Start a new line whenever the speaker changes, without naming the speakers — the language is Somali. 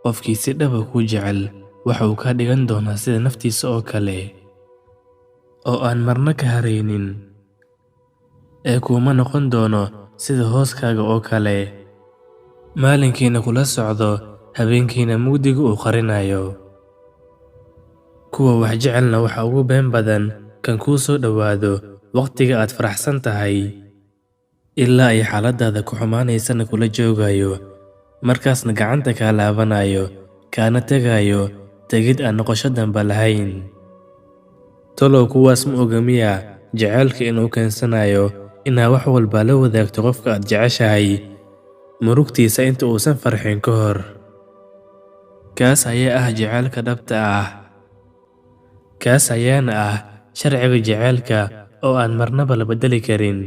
Qofkii si dhab ah kuu jecel waxa uu kaa dhigan doonaa sida naftiisa oo kale, oo aan marna ka haraynin, ee kuuma noqon doono sida hooskaaga oo kale, maalinkiina kula socdo, habeenkiina mugdiga uu qarinayo. Kuwa wax jecelna waxa ugu been badan kan kuu soo dhowaado waqtiga aad faraxsan tahay, ilaa ay xaaladdaada ku xumaanaysana kula joogayo, markaasna gacanta kaa laabanayo, kaana tegayo tegid aan noqosho dambe lahayn. Tolow kuwaas ma oga miyaa jacaylka inuu keensanayo inaad wax walba la wadaagto qofka aad jeceshahay murugtiisa inta uusan farxin ka hor. Kaas ayaa ah jacaylka dhabta ah. Kaas ayaana ah sharciga jacaylka oo aan marnaba la beddeli karin.